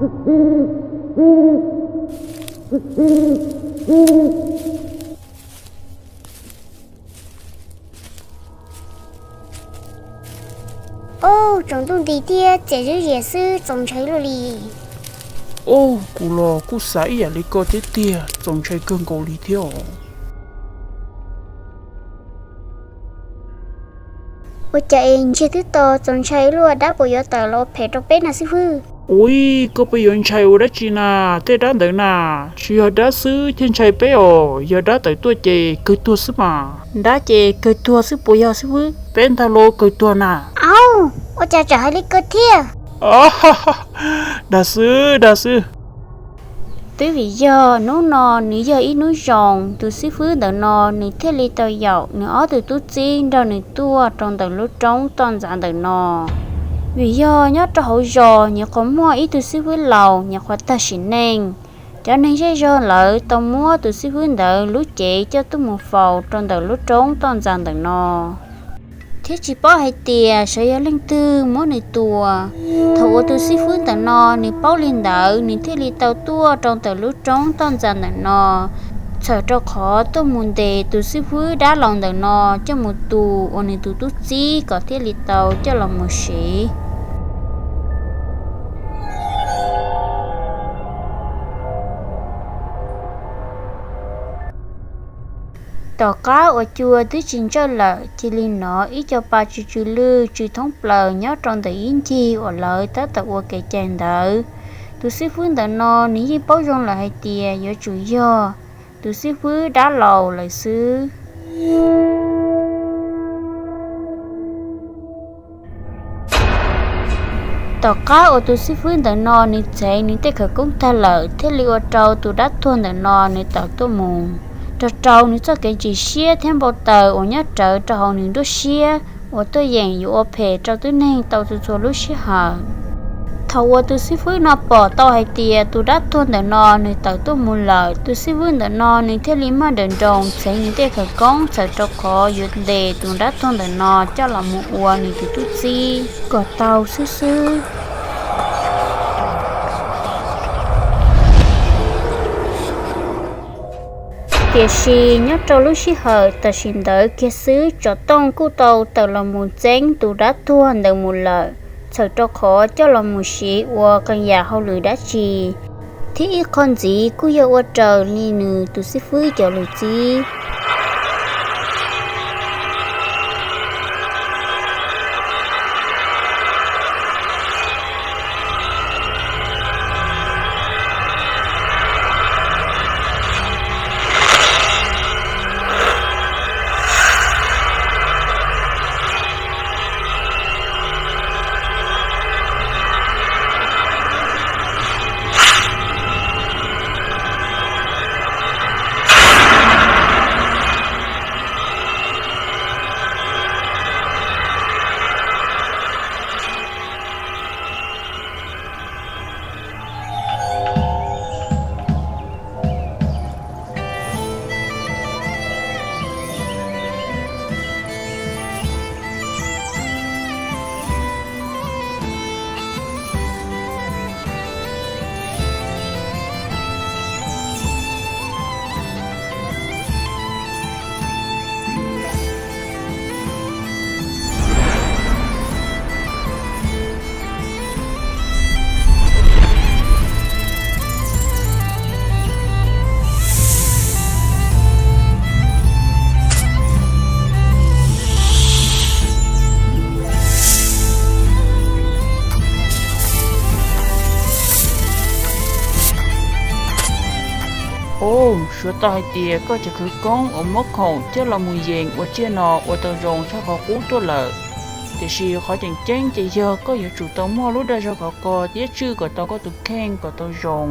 Ub, tsaus ntuj nti thiab txias ziab zias xwb, txaus ntshai luaj li. Ub, kuv los kuj xav ib yam li koj thiab tiag, txaus ntshai kawg nkaus li thiab os. Ua cas es ntsiag twb to, txaus ntshai luaj, dab puas yuav tawm los ua phem rau peb na xib fwb? Ui, koj peb yuav ntshai ua dab tsi na, tej dab ntawd na, tsis yog dab xwb thiaj ntshai peb os, yog dab tawm tuaj ces kawg tuag xwb mas. Dab ces kawg tuag xwb puas yog xib fwb? Peb ntag los kawg tuag na. Au, ua cas tsam hais li ko thiab? Dag xwb, dag xwb. Twb vim yog hnub no nws yog ib hnub zoo, tus xib fwb ntawm no nws thiaj li tau yaum nws ob tug tub txib nrog nws tuaj rau ntawm lub roob toj ntxas ntawm no. Vim yog nyob rau hauv zos nyuam qhuav muaj ib tug xib fwb laus nyuam qhuav tag sim neej. Cov neeg zej zog lawv tau muab tus xib fwb ntawd lub cev coj tuaj mus faus rau ntawm lub roob toj ntxas ntawm no, thiab tsis paub hais tias xyov yog leej twg muab nws tua. Thaum uas tus xib fwb ntawm no nws paub li ntawd, nws thiaj li tau tuaj rau ntawm lub roob toj ntxas ntawm no, txhawm rau qhov tuaj mus ntes tus xib fwb dab laus ntawm no coj mus tu ua nws tus tub txib kom thiaj li tau coj los mus siv. Tom qab uas cua twb tsis ntsawj lawm, cia li hnov ib co pa tsw tsw lwj tsw thoob plaws nyob rau ntawm ib ncig uas lawv tab tom ua kev cai ntawd. Tus xib fwb ntawm no nws yeej paub zoo lawm hais tias yuav tsum yog tus xib fwb dab laus lawm xwb. Tom qab uas tus xib fwb ntawm no nws txheev nws tej khawv koob tag lawm thiaj li ua rau tus dab tuag ntawm no nws tawm tuaj mus, rau rau nws txoj kev ntsim siab thiab npau taws uas nyob rawv rau hauv nws nruab siab uas tuaj yeem yuav ua phem rau tib neeg tau txhua txhua lub sij hawm. Thaum uas tus xib fwb no pom tau hais tias tus dab tuag ntawm no nws tawm tuaj mus lawm, tus xib fwb ntawm no nws thiaj li maj nrawm nroos txheev nws tej khawv koob txhawm rau qhov yuav ntes tus dab tuag ntawm no coj los mus ua nws tus tub txib kom tau xwb xwb. Tiam sis nyob rau lub sij hawm tam sim ntawd kiag xwb tsov tooj kuj tau tawm los mus txeeb tus dab tuag ntawd mus lawm, txhawm rau qhov coj los mus siv ua qee yam hauj lwm dab tsi, thiab ib qho ntxiv kuj yog ua raws li nws tus xib fwb cov lus txib. Ub, suav tau hais tias koj cov khawv koob uas muab khoom coj los mus yeem ua tsiaj no ua tau zoo tshaj qhov qub tuaj lawm. Tiam sis qhov tseem ceeb ces yog koj yuav tsum tau muaj lub dag zog khov kho thiab tswj kom tau koj tus kheej kom tau zoo.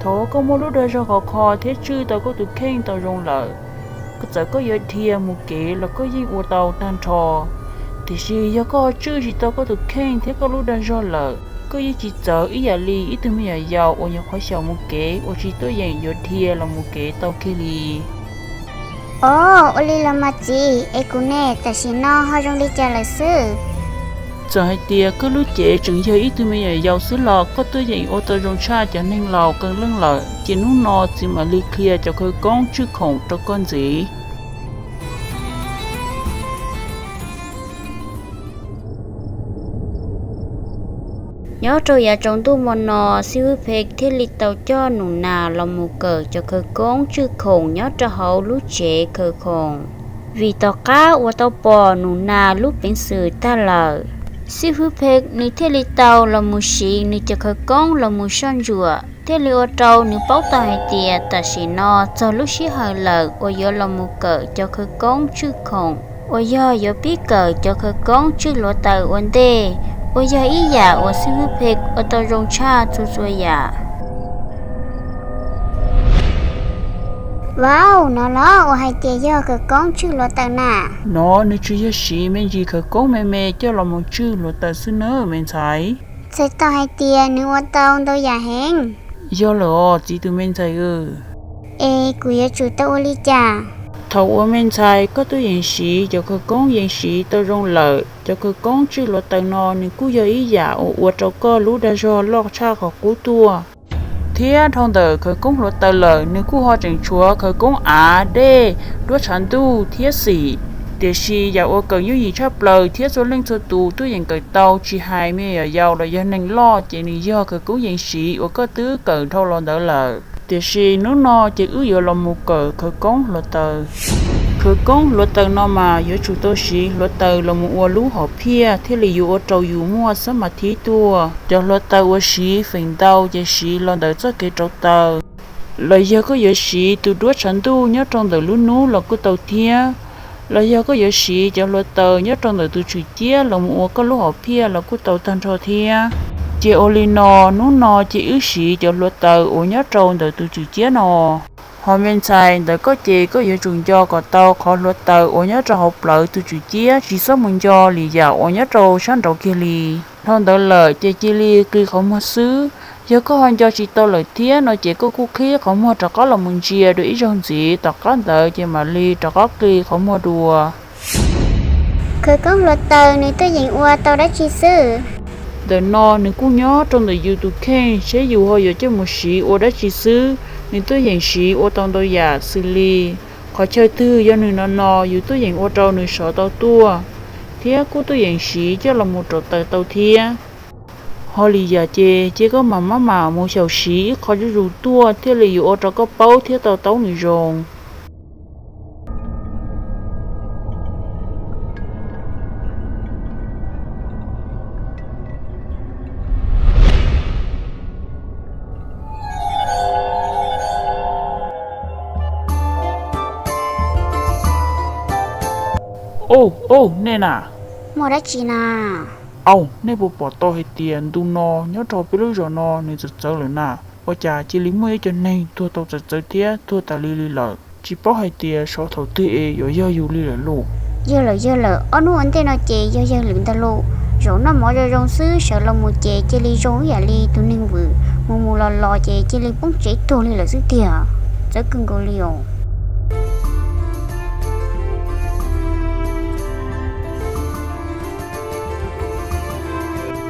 Thaum koj muaj lub dag zog khov kho thiab tswj tau koj tus kheej tau zoo lawm, txawm koj yuav dhia mus kev los koj yeej ua tau tag nrho. Tiam sis yog koj ho tswj tsis tau koj tus kheej thiab koj lub dag zog lawm, koj yeej tsis txawv ib yam li ib tug me nyuam yaus uas nyuam qhuav xyaum mus kev uas tsis tuaj yeem yuav dhia los mus kev tau kiag li. Os, ua li los mas txiv, es kuv ne, tam sim no ho zoo li cas lawm xwb? Txawm hais tias koj lub cev tseem yog ib tug me nyuam yaus xwb los koj twb yeem ua tau zoo tshaj cov neeg laus qee leej lawm, ces hnub no txiv mam li qhia cov khawv koob tswj khoom rau koj ntxiv. Nyob rau yav tsaus ntuj mo no, xib hwb Pheej thiaj li tau coj Nus Nas los mus kawm cov khawv koob tswj khoom nyob rau hauv lub tsev khawv khoom. Vim tom qab uas tau pom Nus Nas lub peev xwm tag lawm, xib hwb Pheej nws thiaj li tau los mus siv nws cov khawv koob los mus soj ntsuam, thiaj li ua rau nws paub tau hais tias tam sim no txog lub sij hawm lawm uas yuav los mus kawm cov khawv koob tswj khoom, uas yog yuav pib kawm cov khawv koob tswj hluav taws ua ntej, uas yog ib yam uas xib hwb Pheej ua tau zoo tshaj txhua txhua yam. Vauv, no los uas hais tias yog khawv koob tswj hluav taws na. No nws tsis yog siv me ntsis khawv koob me me coj los mus tswj hluav taws xwb nawb me ntxhais. Txhais tau hais tias nws ua tau ntau yam heev. Yog lawm os txiv tus me ntxhais. Es kuv yuav tsum tau ua li cas? Thaum uas me ntxhais koj twb yeem siv cov khawv koob yees siv tau zoo lawm, cov khawv koob tswj hluav taws no nws kuj yog ib yam uas ua rau koj lub dag zog loj tshaj qhov qub tuaj. Thiab dhau ntawm khawv koob hluav taws lawm nws kuj ho tseem tshuav khawv koob av, dej, duab tshav ntuj thiab xim. Tiam sis yam uas kawm yooj yim tshaj plaws thiab txhua leej txhua tus twb yeem kawm tau, tsis hais me nyuam yaus los yog neeg loj, ces nws yog khawv koob yees siv uas koj twb kawm dhau los ntawd lawm. Tiam sis hnub no ces wb yuav los mus kawm khawv koob hluav taws. Khawv koob hluav taws no mas yuav tsum tau siv hluav taws los mus ua lub hom phiaj thiaj li yuav ua rau yus muaj xab mas thib tuaj. Cov hluav taws uas siv feem ntau ces siv los ntawm txoj kev rauv taws. Los yog koj yuav siv tus duab tshav ntuj nyob rau ntawm lub hnub los kuj tau thiab. Los yog koj yuav siv cov hluav taws nyob rau ntawm tus tswm ciab los mus ua koj lub hom phiaj los kuj tau tag nrho thiab. Ces ua li no, hnub no ces wb siv cov hluav taws uas nyob rau ntawm tus tswm ciab no. Ho me ntxhais, ntawm koj ces koj yuav tsum nco kom tau qhov hluav taws uas nyob rau hauv plawv tus tswm ciab, tsis txhob mus nco lwm yam uas nyob rau sab nraud kiag li. Dhau ntawd lawm ces cia li qi qhov muag xwb. Yog koj ho nco tsis tau lawm thiab no ces koj kuj qhib qhov muag rov qab los mus ntsia dua ib zaug ntxiv, tom qab ntawd ces mam li rov qab qi qhov muag dua. Khawv koob hluav taws nws tuaj yeem ua tau dab tsi xwb? Ntawm no nws kuj nyob rau ntawm yus tus kheej seb yus ho yuav coj mus siv ua dab tsi xwb. Nws tuaj yeem siv ua tau ntau yam xws li qhov chaw twg yog nws no no yus tuaj yeem ua rau nws sov tau tuaj, thiab kuj tuaj yeem siv coj los mus rauv taws tau thiab. Ho lwm yam ces cia koj mam maj mam mus xyaum siv ib qho zuj zus tuaj thiaj li yuav ua rau koj paub thiab to taub nws zoo. Au, au, nej na! Muaj dab tsi na? Au, nej puas pom tau hais tias ntu no nyob rau peb lub zos no nws txawv txawv lawm na? Ua cas cia li muaj ib co neeg tuag tau txawv txawv thiab tuag tas li li lawm? Tsis paub hais tias sov thaum twg es yuav yog yus li lawm lauj. Yog lawm, yog lawm, ob hnub ua ntej no ces yog yawg lwm ntag lauj. Zaum noj mov zoo zoo xwb sawv los mus ces cia li zoo ib yam li tus neeg vwm, mus mus los los ces cia li poob tsev tuag li lawm xwb tiag. Txawv kawg nkaus li os.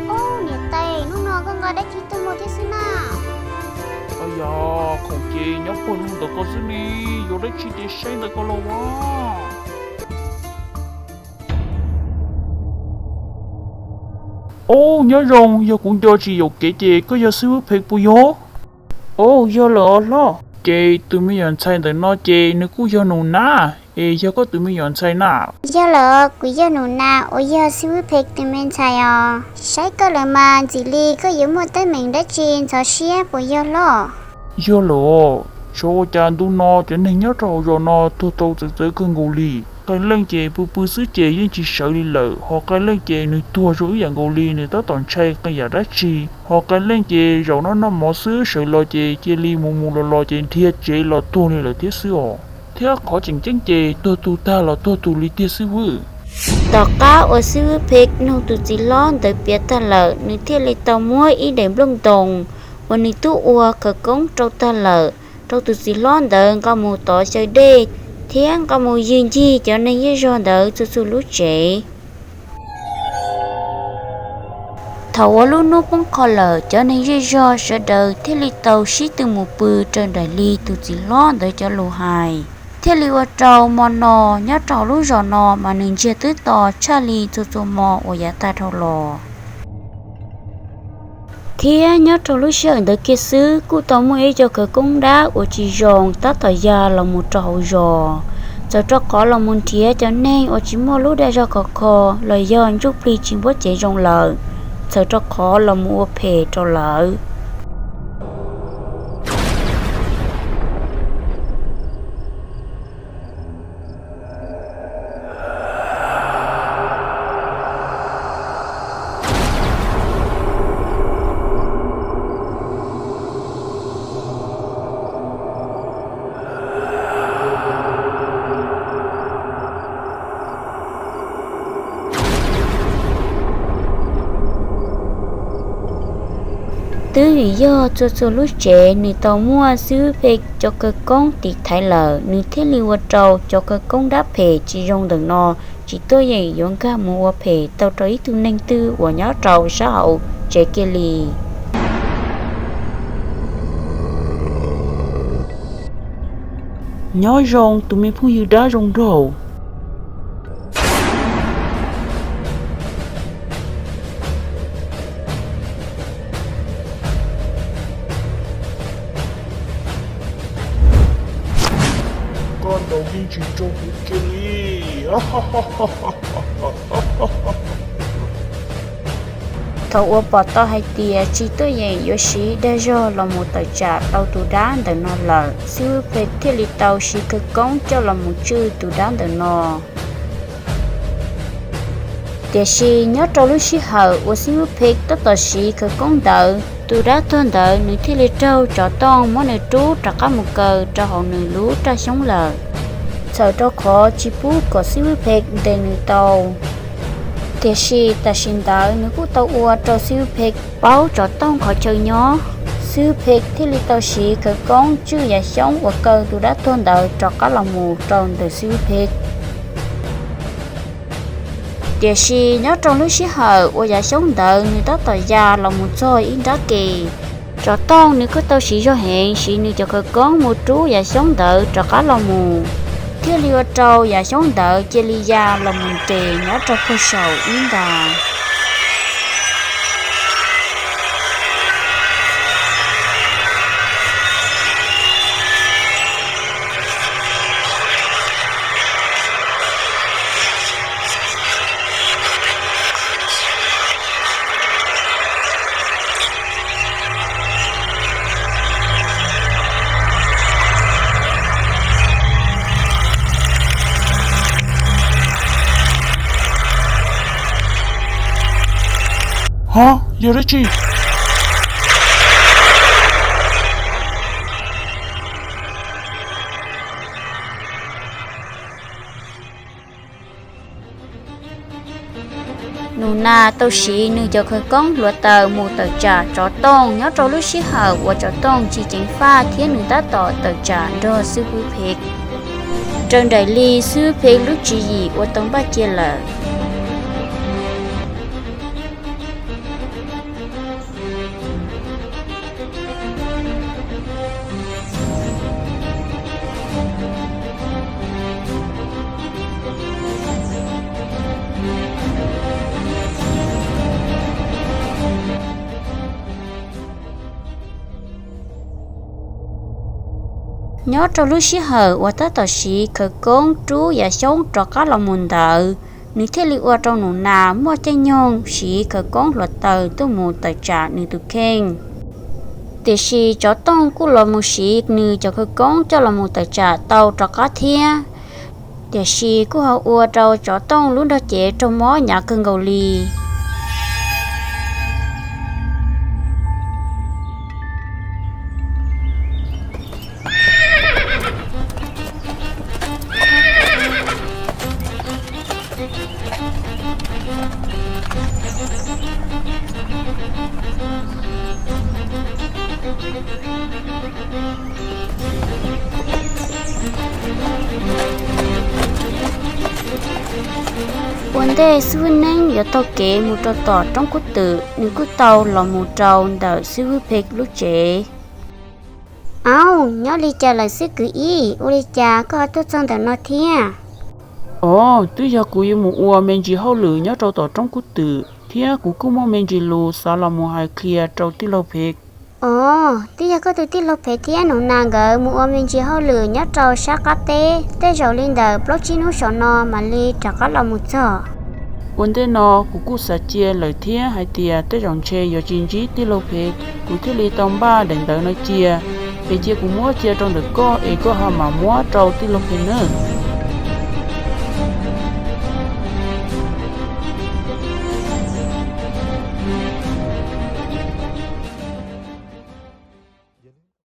Au, niam tais, hnub no koj nqa dab tsi tuaj muag thiab xwb na? Au yog, khoom ces nyob puag ntawm ko xwb ne, yuav dab tsi ces saib ntawm ko los as. Au, nyob zoo, yog kuv nco tsis yaum kev ces koj yog xib hwb Pheej puas yog? Au, yog lawm os hlob. Ces tus me nyuam ntxhais ntawm no ces nws kuj yog Nus Nas, es yog koj tus me nyuam ntxhais na? Yog lawm, kuv yog Nus Nas uas yog xib hwb Pheej tus me ntxhais os. Saib koj lawm mas ntxim li koj yuav muaj teeb meem dab tsi ntxhov siab puas yog hlob? Yog lawm os, xyov ua cas ntu no cov neeg nyob rau hauv zos no tuag tau txawv txawv kawg nkaus li. Qee leej ces pw pw xwb ces yeej tsis sawv li lawm, ho qee leej ces nws tuag zoo ib yam nkaus li nws tab tom ntshai qee yam dab tsi, ho qee leej ces zaum noj noj mov xwb sawv los ces cia li mus mus los los ces nrhiav tsev los tuag li lawm thiab xwb os. Thiab qhov tseem ceeb ces tuag tus tag los tuag tus li tiag xwb vwm. Tom qab uas xib hwb Pheej nug tus txiv hlob ntawd piav tag lawm, nws thiaj li tau muab ib daim nplooj ntoo uas nws twb ua khawv koob rau tag lawm rau tus txiv hlob ntawd nqa mus tov xyaw dej thiab nqa mus ywg ncig cov neeg zej zog ntawd txhua txhua lub tsev. Thaum uas lub hnub poob qho lawm, cov neeg zej zog sawv daws thiaj li tau sib tw mus pw raws nraim li tus txiv hlob ntawd cov lus hais, thiaj li ua rau hmo no nyob rau hauv lub zos no mas nws ntsiag twb to tshaj li txhua txhua hmo uas yav tag dhau los. Thiab nyob rau lub sij hawm ntawd kiag xwb kuj tau muaj ib co khawv koob dab uas tsis zoo tab tom ya los mus rau hauv zos, txawm rau qhov los mus nrhiav cov neeg uas tsis muaj lub dag zog khov kho los yog ntsuj plig tsis npuab cev zoo lawm, txawm rau qhov los mus ua phem rau lawv. Twb vim yog txhua txhua lub tsev nws tau muaj xib hwb Phem cov khawv koob tiv thaiv lawm, nws thiaj li ua rau cov khawv koob dab phem tsis zoo ntawm no tsis tuaj yeem yuav nkag mus ua phem tau rau ib tug neeg twg uas nyob rau sab hauv tsev kiag li. Nyob zoo tus me phooj ywg dab zoo nraug. Koj ntaus yeej tsis raug kuv kiag li. Thaum uas pom tau hais tias tsis tuaj yeem yuav siv dag zog los mus tawm tsam tau tus dab ntawm no lawm, xib hwb Phem thiaj li tau siv khawv koob coj los mus tswj tus dab ntawm no. Tiam sis nyob rau lub sij hawm uas xib hwb Phem tab tom siv khawv koob ntawd, tus dab tuag ntawd nws thiaj li raug tsov tooj muab nws rub rov qab mus kaw rau hauv nws lub raj xyoob lawm. Txawm rau qhov tsis pub kom xib hwb Phem ntes nws tau, tiam sis tam sim ntawd nws kuj tau ua rau xib hwb Phem paub tsov tooj qhov chaw nyob. Xib hwb Phem thiaj li tau siv khawv koob tswj yav xyoob uas kaw tus dab tuag ntawd rov qab los mus rau ntawm xib hwb Phem. Tiam sis nyob rau lub sij hawm uas yav xyoob ntawd nws tab tom ya los mus txog ib nrab ke, tsov tooj nws kuj tau siv zog heev siv nws cov khawv koob mus rub yav xyoob ntawd rov qab los mus, thiaj li ua rau yav xyoob ntawd cia li ya los mus nres nyob rau puag saum ib nta. Ho, yog dab tsi? Nus Nas tau siv nws cov khawv koob hluav taws mus tawm tsam tsov tooj nyob rau lub sij hawm uas tsov tooj tsis ceev faj thiab nws tab tom tawm tsam nrog xib hwb Phem. Raws nraim li xib hwb Phem lub tswv yim ua tau npaj cia lawm. Nyob rau lub sij hawm uas tab tom siv khawv koob rub yav xyoob rov qab los mus ntawd, nws thiaj li ua rau Nus Nas muaj caij nyoog siv khawv koob hluav taws tuaj mus tawm tsam nws tus kheej. Tiam sis tsov tooj kuj los mus siv nws cov khawv koob coj los mus tawm tsam tau rov qab thiab. Tiam sis kuj ho ua rau tsov tooj lub nrog cev raug mob hnyav kawg nkaus li. Ua ntej xib hwb Neeb yuav taug kev mus rau tom roob Kub Twm, nws kuj tau los mus rau ntawm xib hwb Phem lub tsev. Au, nyob li cas lawm xib hwb Ib? Ua li cas koj ho tuaj txog ntawm no thiab? Os, twb yog kuv yuav mus ua me ntsis hauj lwm nyob rau tom roob Kub Twm, thiab kuv kuj muaj me ntsis lus xav los mus hais qhia rau tij laug Phem. Os, twb yog koj tus tij laug Phem thiab Nus Nas nkawd mus ua me ntsis hauj lwm nyob rau sab qab teb, tej zaum li ntawm plaub tsib hnub saum no mam li rov qab los mus txog. Ua ntej no kuv kuj xav cia lawm thiab hais tias tej zaum ntshe yuav tsis ntsib tij laug Phem, kuv thiaj li tau npaj daim ntawv no cia. Es cia kuv muab cia rau ntawm koj es koj ho mam muab rau tij laug Phem nawb.